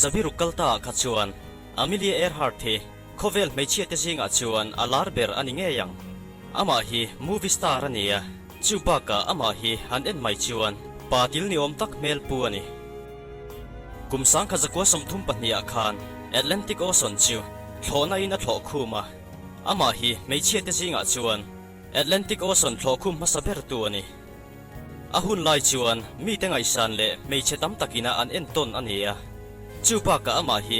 zabi ruk kal ta ah kha chuan Amelia Earhart hi khawvel hmeichhia te zingah chuan a lar ber a ni ngei ang. Amah hi movie star a ni a, chu bakah amah hi han en mai chuan pa til ni awm tak hmel pu a ni. Kum 1932 ah khan Atlantic Ocean chu thlawhna in a thlawh khum a, amah hi hmeichhia te zingah chuan Atlantic Ocean thlawh khum hmasa ber tu a ni. A hun lai chuan mite ngaihsan leh hmeichhe tam takina an entawn a ni a, chu bakah amah hi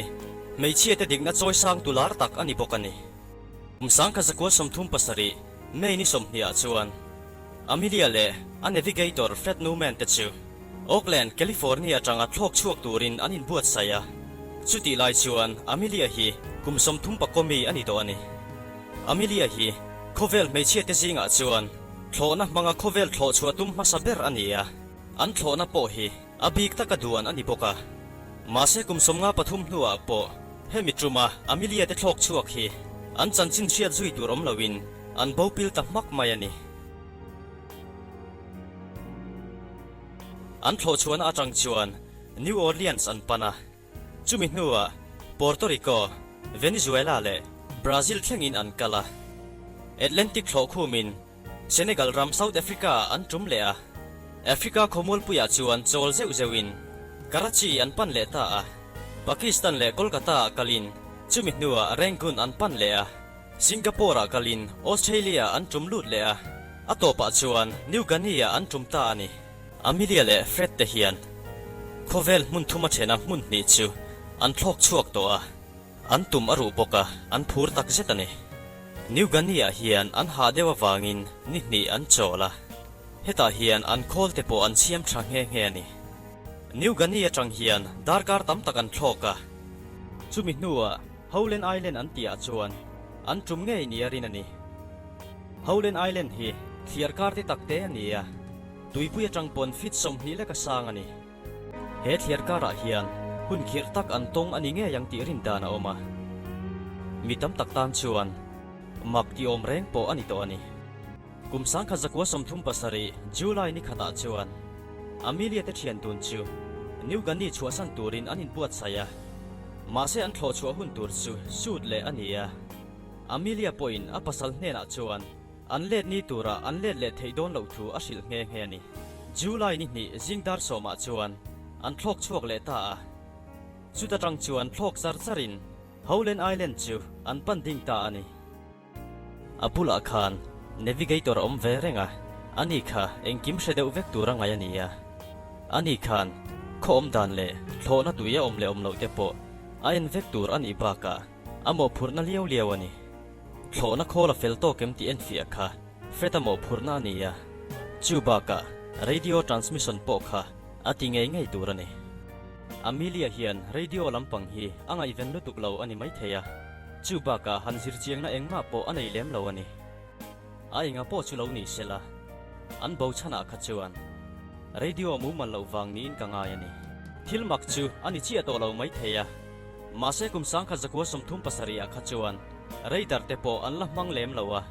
hmeichhiate dikna chawisang tu lar tak a ni bawk a ni. Kum 1937 May ni 20 ah chuan Amelia leh a navigator Fred Noonan te chu Oakland, California atanga thlawk chhuak turin an inbuatsaih a, chutih lai chuan Amelia hi kum 30 mi a ni tawh a ni. Amelia hi khawvel hmeichhiate zingah chuan thlawhna hmanga khawvel thlawh chhuah tum hmasa ber a ni a, an thlawhna pawh hi a bik taka duan a ni bawk a. Mahse kum 53 hnuah pawh hemi tuma Amelia te thlawk chhuak hi an chanchin hriat zui tur awm loin an bo pil ta hmak mai a ni. An thlawh chhuahna atang chuan New Orleans an pan a. Chumi hnuah Puerto Rico, Venezuela leh Brazil thlengin an kal a. Atlantic thlawh khumin Senegal ram South Africa-ah an tum leh a. Africa khawmualpuiah chuan chawl zeuh zeuhin Karachi an pan leh ta a. Pakistan leh Kolkata-ah kalin chumi hnuah Rangoon an pan leh a. Singapore-ah kalin Australia-ah an tum lut leh a. A tawpah chuan New Guinea-ah an tum ta a ni. Amelia leh Fred te hian khawvel hmun thuma thena hmun hnih chu an thlawk chhuak tawh a, an tum a ruh bawk a, an phur tak zet a ni. New Guinea-ah hian an hah deuh avangin ni hnih an chawl a, hetah hian an khawl te pawh an siam tha nghe nghe a ni. New Guinea atang hian darkar tam tak an thlawk a, chumi hnuah Howland Island an tihah chuan an tum ngei nia rin a ni. Howland Island hi thliar kar te tak te a ni a, tuipui atang pawn feet 20 lek a sang a ni. He thliar karah hian hun khirh tak an tawng a ni ngei ang tih rin dan a awm a, mi tam tak tan chuan mak ti awm reng pawh a ni tawh a ni. Kum 1937 July ni khatah chuan Amelia te thian tun chu New Guinea chhuahsan turin an inbuatsaih a, mahse an thlawh chhuah hun tur chu suit leh a ni a. Amelia pawhin a pasal hnenah chuan an let ni turah an let leh theih dawn loh thu a hrilh nghe nghe a ni. July ni hnih zing dar sawmah chuan an thlawk chhuak leh ta a. Chuta tang chuan thlawk char charin Howland Island chu an pan ding ta a ni. A bulah khan navigator a awm ve reng a, ani kha engkim hre deuh vek tur a ngaih a ni a. Ani khan khaw awm dan leh thlawhna tui a awm leh awm loh te pawh a en vek tur a nih bakah a mawhphurhna liau liau a ni. Thlawhna khawl a fel tawk em tih enfiah kha Fred-a mawhphurhna a ni a, chu bakah radio transmission pawh kha a ti ngei ngei tur a ni. Amelia hian radio lampang hi a ngaihven lutuk lo a ni maithei a, chu bakah han zirchiangna engmah pawh a nei lem lo a ni. A enga pawh chu lo ni sela, an bo chhanah kha chuan radio mumal loh vang niin ka ngai a ni. Thil mak chu a ni chiah tawh lo maithei a. Mahse kum 1937 ah kha chuan radar te pawh an la hmang lem lo a,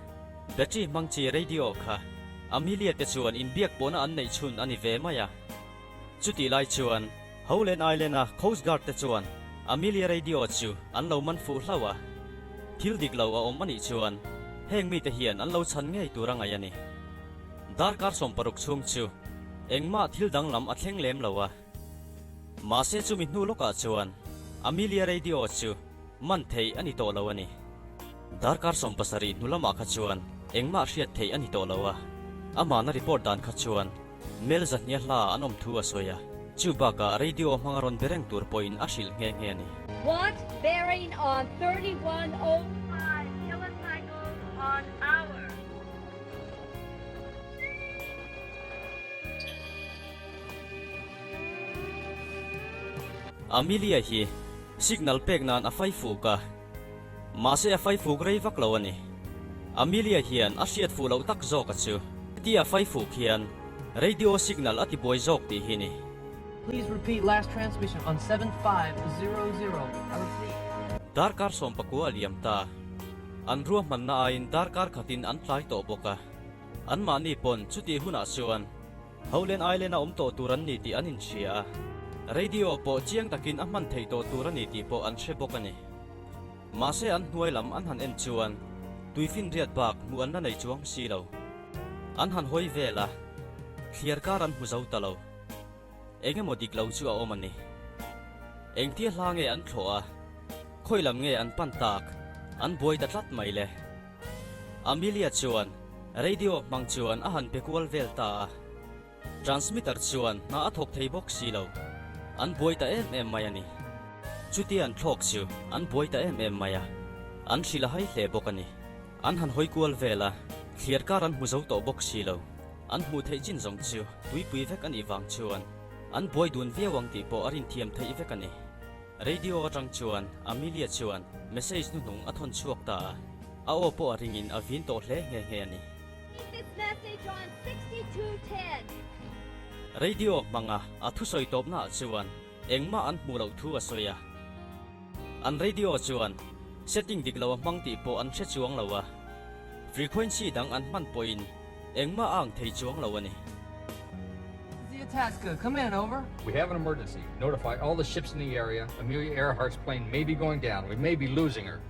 battery hmang chi radio kha Amelia te chuan inbiak pawhna an neih chhun a ni ve mai a. Chutih lai chuan Howland Island a Coast Guard te chuan Amelia radio chu an lo man fuh hlauh a, thil dik lo a awm a nih chuan heng mite hian an lo chhan ngei tur a ngaih a ni. Darkar 60 chhung chu engmah thil danglam a thleng lem lo a. Mahse chumi hnu lawkah chuan Amelia radio chu man theih a ni tawh lo a ni. Darkar 70 hnu lamah kha chuan engmah hriat theih a ni tawh lo a, amahna report dan kha chuan mel zahnia hla an awm thu a sawi a, chu bakah radio hmanga rawn be reng tur pawhin a hrilh nghe nghe a ni. Want bearing on 3105 kilocycles on hour. Amelia hi signal pek nan a fai fuk a, mahse a fai fuk rei vak lo a ni. Amelia hian a hriat fuh loh tak zawk a chu hetia a fai fuk hian radio signal a ti buai zawk tih hi ni. Please repeat last transmission on 7500. I repeat. Darkar 19 a liam ta. An ruahmanna aiin darkar khatin an tlai tawh bawk a. Anmahni pawn chutih hunah chuan Howland Island a awm tawh tur an ni tih an inhria a. Radio pawh chiang takin a hman theih tawh tur a ni tih pawh an hre bawk a ni. Mahse an hnuai lam an han en chuan tuifinriat bak hmuh an la nei chuang si lo. An han hawi vel a, thliar kar an hmu zo ta lo. Eng emaw dik lo chu a awm a ni. Engtia hla nge an thlawh a, khawi lam nge an pan tak, an buai ta tlat mai le. Amelia chuan radio hmang chuan a han pe kual vel ta a. Transmitter chuan hna a thawk thei bawk si lo. An buai ta em em mai a ni. Chutia an thlawk chu an buai ta em em mai a, an hrilh a hai hle bawk a ni. An han hawi kual vel a, thliar kar an hmu zo tawh bawk si lo. An hmuh theih chin zawng chu tuipui vek a nih vang chuan an buai dun viau ang tih pawh a rinthiam theih vek a ni. Radio atang chuan Amelia chuan message hnuhnung a thawn chhuak ta a, a aw pawh a ringin a vin tawh hle nghe nghe a ni. Radio hmanga a thusawi tawpnaah chuan engmah an hmuh loh thu a sawi a. An radio chuan setting dik lo a hmang tih pawh an hre chuang lo a, frequency dang an hman pawhin engmah a ang thei chuang lo a ni. The Itasca, come in, over. We have an emergency. Notify all the ships in the area. Amelia Earhart's plane may be going down. We may be losing her.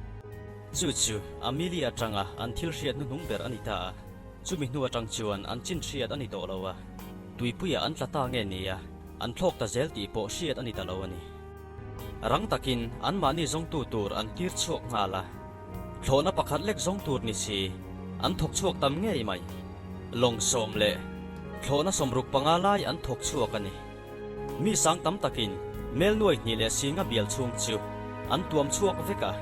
Chu chu Amelia atanga an thil hriat hnuhnung ber a ni ta a, chumi hnu atang chuan an chin hriat a ni tawh lo a, tuipuiah an tla ta nge nia, an thlawk ta zel tih pawh hriat a ni ta lo a ni. Rang takin anmahni zawngtu tur an tir chhuak nghal a, thlawhna pakhat lek zawng tur ni si, an thawk chhuak tam ngei mai. Lawng sawm leh thlawhna 65 lai an thawk chhuak a ni. Mi sang tam takin mel nuai hnih leh singa bial chhung chu an tuam chhuak vek a,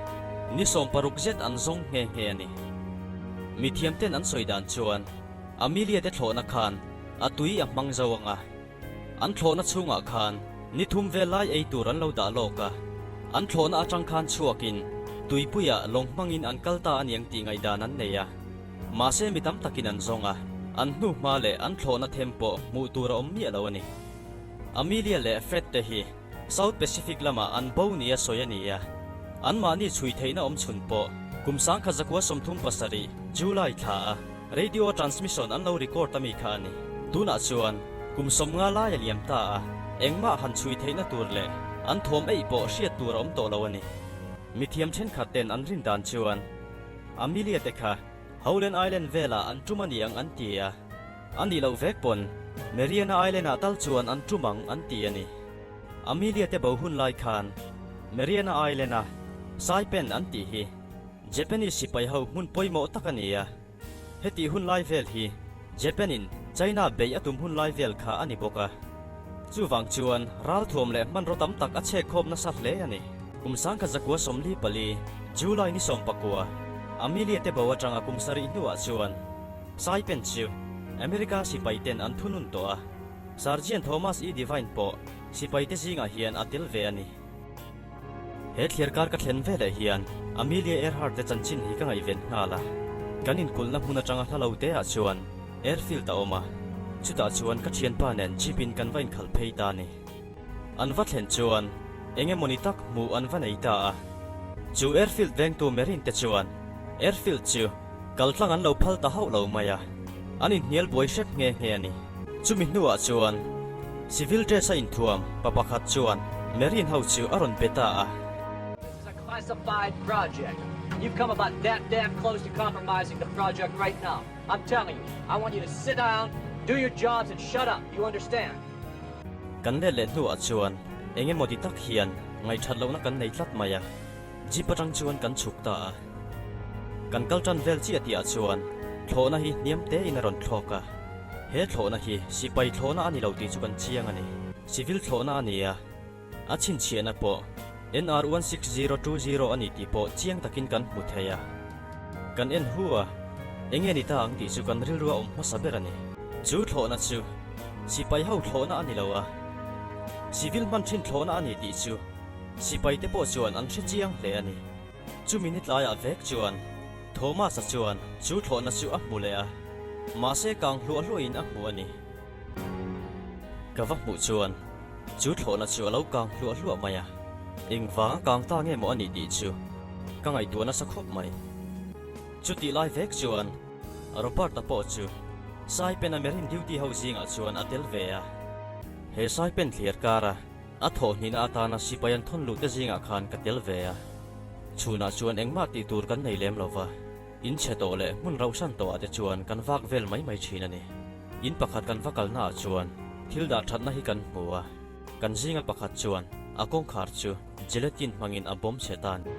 ni 60 zet an zawng nghe nghe a ni. Mi thiamten an sawi dan chuan Amelia te thlawhna khan a tui a hmang zo ang a, An thlawhna chhungah khan ni thum vel lai ei tur an lo dah lawk a, an thlawhna atang khan chhuakin tuipuiah lawng hmangin an kal ta a niang tih ngaihdan an nei a. Mahse mi tam takin an zawng a, an hnuhma leh an thlawhna them pawh hmuh tur a awm miah lo a ni. Amelia leh Fred te hi South Pacific lamah an bo nia sawi a ni a, anmahni chhui theihna awm chhun pawh kum 1937 July thla a radio transmission an lo record a mi kha a ni. Tunah chuan kum 50 lai a liam ta a, engmah han chhui theihna tur leh an thawm eih pawh hriat tur a awm tawh lo a ni. Mithiam thenkhat ten an rin dan chuan Amelia te kha Howland Island velah an tum a ni ang an ti a, a nih loh vek pawn Mariana Island ah tal chuan an tum ang an ti a ni. Amelia te bo hun lai khan Mariana Island a Saipan an tih hi Japanese sipai ho hmun pawimawh tak a ni a, hetih hun lai vel hi Japan in China beih a tum hun lai vel kha a ni bawk a. Chuvang chuan ralthuam leh hmanraw tam tak a chhek khawp nasa hle a ni. Kum 1944, July ni 19, Amelia te bo atanga kum sarih hnuah chuan Saipan chu America sipai ten an thunun tawh a. Sergeant Thomas E. Devine pawh sipai te zingah hian a tel ve a ni. He thliar kar ka thlen veleh hian Amelia Earhart te chanchin hi ka ngaihven nghal a. Kan inkulhna hmun atanga hla lo te ah chuan airfield a awm a, chutah chuan ka thianpa nen jeep in kan va inkhalh phei ta a ni. An va thlen chuan eng emawni tak hmuh an va nei ta a. Chu airfield vengtu Marine te chuan airfield chu kaltlang an lo phal ta hauh lo mai a, an inhnial buai hrep nghe nghe a ni. Chumi hnuah chuan civil dress a inthuam pa pakhat chuan Marine ho chu a rawn pe ta a. This is a classified project. You've come about that damn close to compromising the project right now. I'm telling you, I want you to sit down, do your jobs and shut up. You understand? Kan let leh hnuah chuan eng emaw ti tak hian ngaihthat lohna kan nei tlat mai a, jeep atang chuan kan chhuk ta a. Kan kal tan vel chiah tihah chuan thlawhna hi hniam tein a rawn thlawk a, he thlawhna hi sipai thlawhna a ni lo tih chu kan chiang a ni. Civil thlawhna a ni a, a chhinchhiahna pawh NR 16020 a ni tih pawh chiang takin kan hmu thei a. Kan en hu a, eng nge ni ta ang tih chu kan rilru a awm hmasa ber a ni. Chu thlawhna chu sipai ho thlawhna a ni lo a, civil hman thin thlawhna a ni tih chu sipai te pawh chuan an hre chiang hle a ni. Chumi ni tlaiah vek chuan Thomas-a chuan chu thlawhna chu a hmu leh a, mahse kang hluah hluahin a hmu a ni. Ka va hmuh chuan chu thlawhna chu a lo kang hluah hluah mai a, engvanga kang ta nge maw a nih tih chu ka ngaihtuah nasa khawp mai. Chutih lai vek chuan Robert-a pawh chu Saipen-a Marine duty ho zingah chuan a tel ve a. He Saipen thliar kara. A thawhhnihna atana sipai an thawn luhte zingah khan ka tel ve a. Chhunah chuan engmah tih tur kan nei lem lo va, in chhe tawh leh hmun rauhsan tawhah te chuan kan vak vel mai mai thin a ni. In pakhat kan va kalnaah chuan thil dah thatna hi kan hmu a, kan zinga pakhat chuan a kawngkhar chu gelatin hmangin a bawm chhe ta a ni.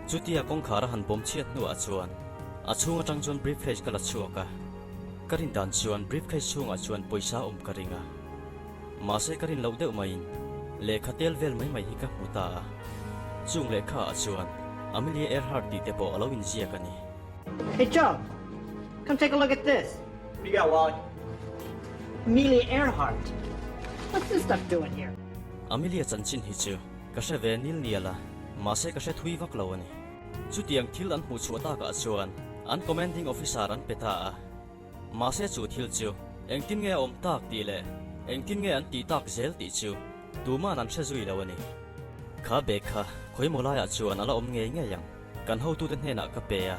Chutia kawngkhar a han bawm chhiat hnuah chuan a chhung atang chuan briefcase ka la chhuak a, ka rin dan chuan briefcase chhungah chuan pawisa awm ka ring a, mahse ka rin loh deuh maiin lehkha tel vel mai mai hi ka hmu ta a, chung lehkha ah chuan Amelia Earhart tih te pawh a lo inziak a ni. Hey Joe, come take a look at this. What do you got, Wally? Amelia Earhart. What's this stuff doing here? Amelia chanchin hi chu Ka hre ve nil nial a, mahse ka hre thui vak lo a ni. Chutiang thil an hmuh chhuah takah chuan an commanding officer an pe ta a. Mahse chu thil chu engtin nge a awm tak tih leh engtin nge an tih tak zel tih chu tuman an hre zui lo a ni. Kha bag kha khawimaw laiah chuan a la awm ngei ngei ang. Kan hotute hnenah ka pe a,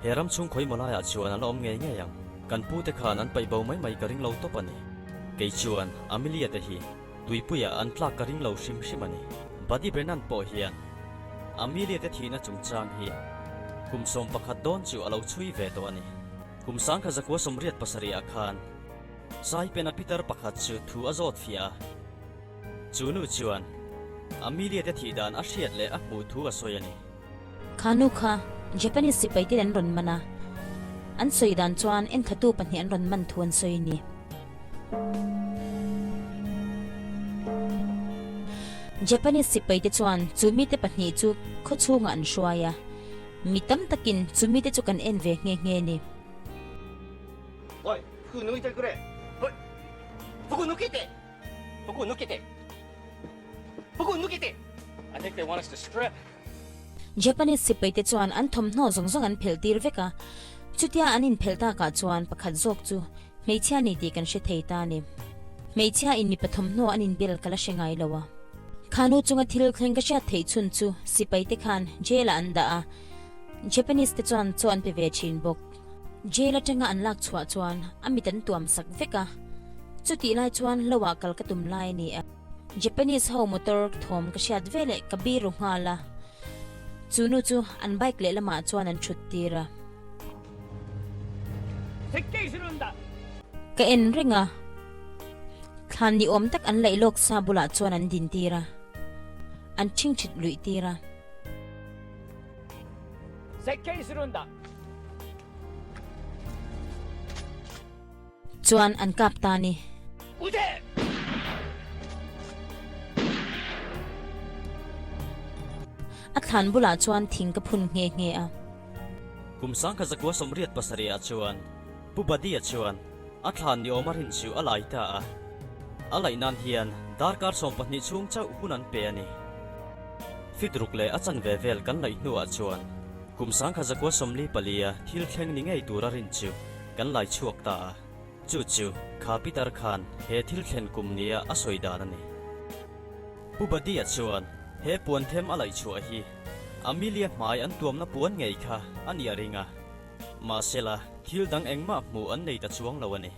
he ram chhung khawimaw laiah chuan a la awm ngei ngei ang. Kan pute khan an paih bo mai mai ka ring lo tawp a ni. Kei chuan Amelia te hi Tuipuiah an tlak ka ring lo hrim hrim a ni. Buddy Brennan pawh hian Amelia te thihna chungchang hi kum 11 dawn chu a lo chhui ve tawh a ni. Kum 1987 ah khan Saipena Peter pakhat chu thu a zawt fiah a. Chu nu chuan Amelia te thih dan a hriat leh a hmuh thu a sawi a ni. Kha nu kha Japanese sipai ten an rawn man a, an sawi dan chuan enthlatu pahnih an rawn man thu an sawi a ni. Japanese sipai te chuan chu mite pahnih chu khaw chhungah an hruai a, mi tam takin chu mite chu kan en ve nghe nghe a ni. Japanese sipai te chuan an thawmhnaw zawng zawng an phelh tir vek a, chutia an inphelh takah chuan pakhat zawk chu hmeichhia ni tih kan hre thei ta a ni. Hmeichhia in mipa thawmhnaw an inbel ka la hre ngai lo a. Khanu chunga thil thleng ka hriat theih chhun chu sipai te khan jail ah an dah a, Japanese te chuan chaw an pe ve thin bawk. Jail atanga an lak chhuah chuan a mit an tuam sak vek a, chutih lai chuan lo ah kal ka tum lai a ni a. Japanese ho motor thawm ka hriat ve leh ka biru nghal a, chu nu chu an bike lehlamah chuan an thut tir a. Ka en reng a, thlan ni awm tak an laih lawk sa bulah chuan an din tir a, an ṭhingṭhit luih tir a. Chuan an kap ta a ni. A thlan bulah chuan thing ka phun nghe nghe a. Kum 1987 ah chuan Pu Badia chuan a thlan ni awm a rin chu a lai ta a. A laih nan hian darkar 12 chhung chauh hun an pe a ni. Fit ruk leh a chanve vel kan laih hnuah chuan kum 1944 a thil thleng ni ngei tur a rin chu kan lai chhuak ta a, chu chu kha Peter khan he thil thlen kum nia a sawi dan a ni. Pu Badia chuan he puan them a laih chhuah hi Amelia hmai an tuamna puan ngei kha a nih a ring a, mahsela thil dang engmah hmuh an nei ta chuang lo a ni.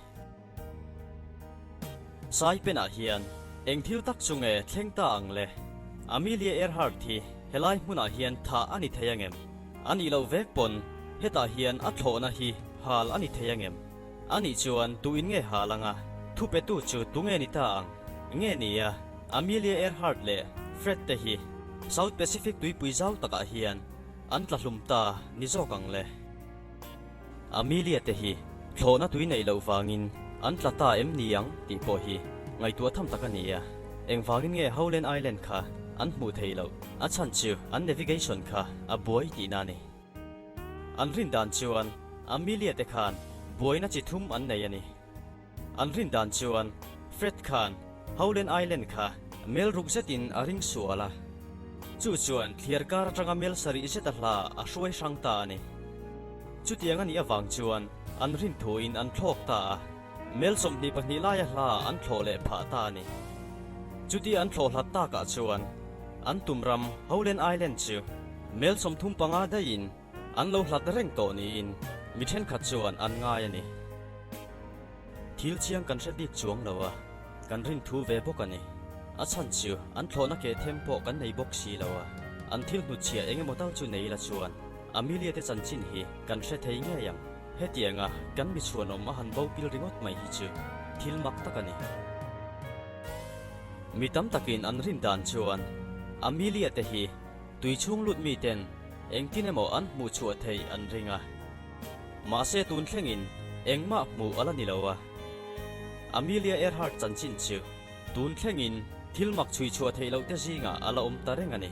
Saipenah hian eng thil tak chu nge thleng ta ang le? Amelia Earhart hi helai hmunah hian thah a ni thei angem? A nih loh vek pawn hetah hian a thlawhna hi hal a ni thei angem? A nih chuan tuin nge hal anga thupetu chu tunge ni ta ang? Nge nia, Amelia Earhart leh Fred te hi South Pacific tuipui zau takah hian an tla hlum ta ni zawk ang le? Amelia te hi thlawhna tui neih loh vangin an tla ta em ni ang tih pawh hi ngaihtuah tham tak a ni a. Engvangin nge Howland Island kha an hmuh theih loh? A chhan chu an navigation kha a buai tihna a ni. An rin dan chuan Amelia te khan buaina chi thum an nei a ni. An rin dan chuan Fred khan Howland Island kha mel ruk zetin a ring sual a, chu chuan thliar kar atanga mel sarih zeta hla a hruai hrang ta a ni. Chutiang a nih avang chuan an rin thuin an thlawk ta a, mel 22 laia hla an thlawh leh phah ta a ni. Chutia an thlawh hlat takah chuan an tum ram Howland Island chu mel 35 daihin An lo hlat reng tawh niin mi thenkhat chuan an ngai a ni. Thil chiang kan hre bik chuang lo a, kan rin thu ve bawk a ni. A chhan chu an thlawhna ke them pawh kan nei bawk si lo a, an thil hnutchhiah eng emaw tal chu nei ila chuan Amelia te chanchin hi kan hre thei ngei ang. Hetianga kan mi chhuanawm a han bo pil ringawt mai hi chu thil mak tak a ni. Mi tam takin an rin dan chuan Amelia te hi tui chhung lut miten engtin emaw an hmuh chhuah theih an ring a. Mahse tun thlengin engmah hmuh a la ni lo a. Amelia Earhart chanchin chu tun thlengin thil mak chhui chhuah theih loh te zingah a la awm ta reng a ni.